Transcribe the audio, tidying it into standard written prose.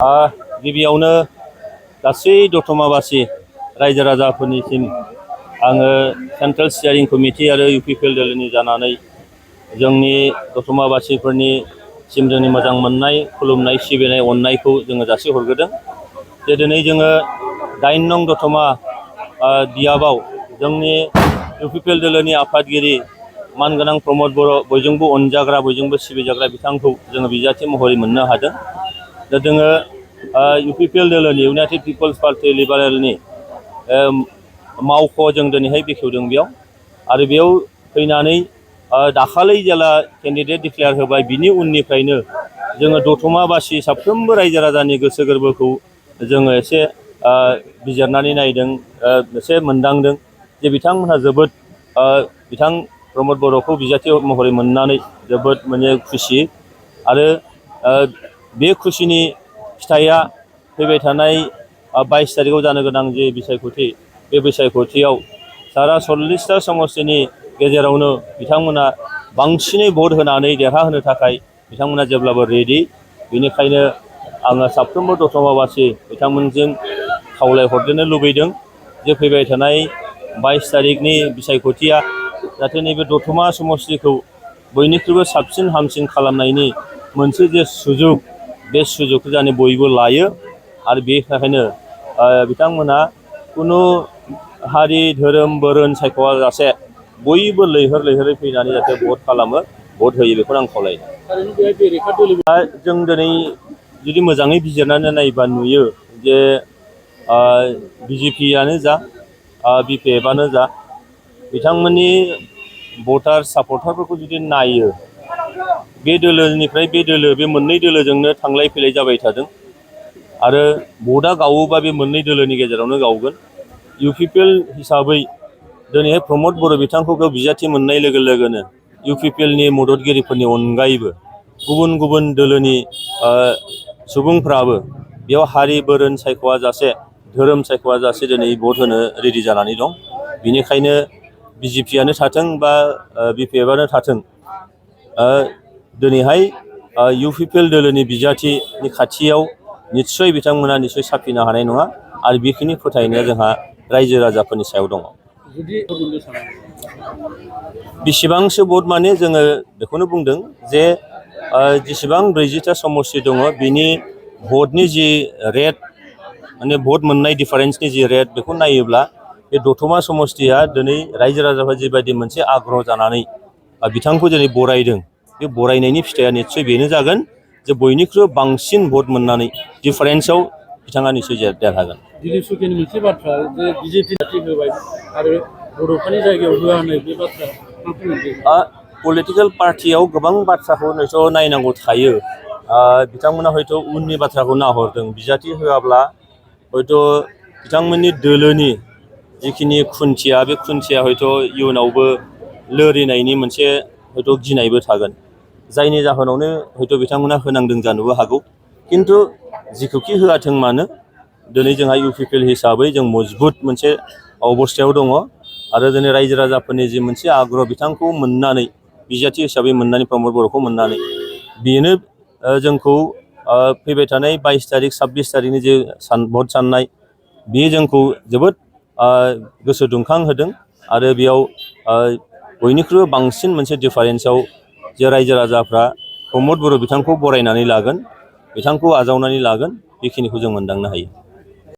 गिबियावनो गासै दतमाबासि रायजो राजाफोरनिसिम आङो सेन्ट्रेल स्टियारिं कमिटि आरो इउपिपिएल दोलोनि जानानै जोंनि दतमाबासिफोरनिसिम जोंनि मोजां मोननाय खुलुमनाय सिबिनाय अननायखौ जोङो जासिहरग्रोदों। जे दिनै जोङो 8 नं दतमा दियाबाव जोंनि इउपिपिएल दोलोनि आफादगिरि मानगोनां प्रमद बर' बयजोंबो अनजाग्रा बयजोंबो सिबिजाग्रा बिथांखौ जोङो बिजाथि महरै मोननो हादों। दा जोङो इउपिपिएल दोलोनि इउनाइटेड पिपल्स पार्टि लिबारेलनि मावख' जों दिनैहाय बेखेवदों बेयाव आरो बेयाव फैनानै दाखालै जेला केन्डिडेट डिक्लेयार होबाय बिनि उननिफ्रायनो जोङो दतमाबासि साफ्रोमबो रायजो राजानि गोसो गोरबोखौ जोङो एसे बिजिरनानै नायदों, एसे मोनदांदों जे बिथांमोनहा जोबोद बिथां प्रमद बर'खौ बिजाथि महरै मोननानै जोबोद माने खुसि आरो बे खुसिनि फिथाइया फैबाय थानाय 22 तारिखआव जानो गोनां जे बिसायख'थि बे बिसायख'थियाव सारा 40टा समस्तिनि गेजेरावनो बिथांमोना बांसिनै भट होनानै देरहाहोनो थाखाय बिथांमोना जेब्लाबो रेडि। बेनिखायनो आङो साफ्रोमबो दतमाबासि बिथांमोनजों खावलायहरदेरनो लुबैदों जे फैबाय थानाय 22 तारिखनि बिसायख'थिया जाहाथे नैबे दतमा समस्तिखौ बयनिख्रुइबो साबसिन हामसिन खालामनायनि मोनसे जे सुजुग बे सुजुगखौ जाहाथे बयबो लायो आरो बेनि थाखायनो बिथांमोनहा खुनु हारि धोरोम बोरोन सायख'आ जासे बयबो लैहोर लैहोरै फैनानै जाहाथे भट खालामो, भट होयो बेखौनो आं खावलायो। जों दिनै जुदि मोजाङै बिजिरनानै नायोबा नुयो जे बिजेपियानो जा बिपिएफआनो जा बिथांमोननि भटार सापर्टारफोरखौ जुदि नायो बे दोलोनिफ्राय बे दोलो बे मोननै दोलोजोंनो थांलाय फैलाय जाबाय थादों आरो भटआ गावोबा बे मोननै दोलोनि गेजेरावनो गावगोन। इउपिपिएल हिसाबै दिनैहाय प्रमद बर' बिथांखौ बेयाव बिजाथि मोननाय लोगो लोगोनो इउपिपिएलनि मददगिरिफोरनि अनगायैबो गुबुन गुबुन दोलोनि सुबुंफ्राबो बेयाव हारि बोरोन सायख'आ जासे धोरोम सायख'आ जासे दिनै भट होनो रेडि जानानै दं। बेनिखायनो बिजेपियानो थाथों बा बिपिएफआनो थाथों दिनैहाय इउपिपिएल दोलोनि बिजाथिनि खाथियाव निस्सय बिथांमोना निस्सय साफिनो हानाय नङा आरो बेखिनि फोथायनाया जोंहा रायजो राजाफोरनि सायाव दङ। बेसेबांसो भट माने जोङो बेखौनो बुंदों जे जेसेबां 40टा समस्ति दङ बिनि भटनि जि रेट माने भट मोननाय डिफारेन्सनि जि रेट बेखौ नायोब्ला बे दतमा समस्तिया दिनै रायजो राजाफ्रा जिबायदि मोनसे आग्रह जानानै बिथांखौ दिनै बरायदों बे बरायनायनि फिथाइया निस्सय बेनो जागोन जे बयनिख्रुइबो बांसिन भट मोननानै डिफारेन्सआव बिथाङा निस्सय देरहागोन। दिलीप सुखिनि मोनसे बाथ्रा जे बिजेपि पार्टी होबाय आरो बड'फानि जायगायाव होआ होननाय बे बाथ्रा पलिटिकेल पार्टियाव गोबां बाथ्राखौ हयथ' नायनांगौ थायो। बिथांमोना हयथ' उननि बाथ्राखौ नाहरदों बिजाथि होआब्ला हयथ' बिथांमोननि दोलोनि जिखिनि खुन्थिया बे खुन्थिया हयथ' इयुनावबो लोरिनायनि मोनसे हयथ' गिनायबो थागोन जायनि जाहोनावनो हयथ' बिथांमोना होनांदों जानोबो हागौ। खिन्थु जिखौखि होआथों मानो दिनै जोंहा इउपिपिएल हिसाबै जों मजबुत मोनसे अबस्थायाव दङ आरो दिनै रायजो राजाफोरनि जि मोनसे आग्रह बिथांखौ मोननानै बिजाथि हिसाबै मोननानै प्रमद बर'खौ मोननानै बेनो जोंखौ फैबाय थानाय 22 तारिख 26 तारिखनि जे भट साननाय बेयो जोंखौ जोबोद गोसो दुंखां होदों आरो बेयाव बयनिख्रुइबो बांसिन मोनसे डिफारेन्सआव जे रायजो राजाफ्रा प्रमद बर' बिथांखौ बरायनानै लागोन, बिथांखौ आजावनानै लागोन बेखिनिखौ जों मोनदांनो हायो।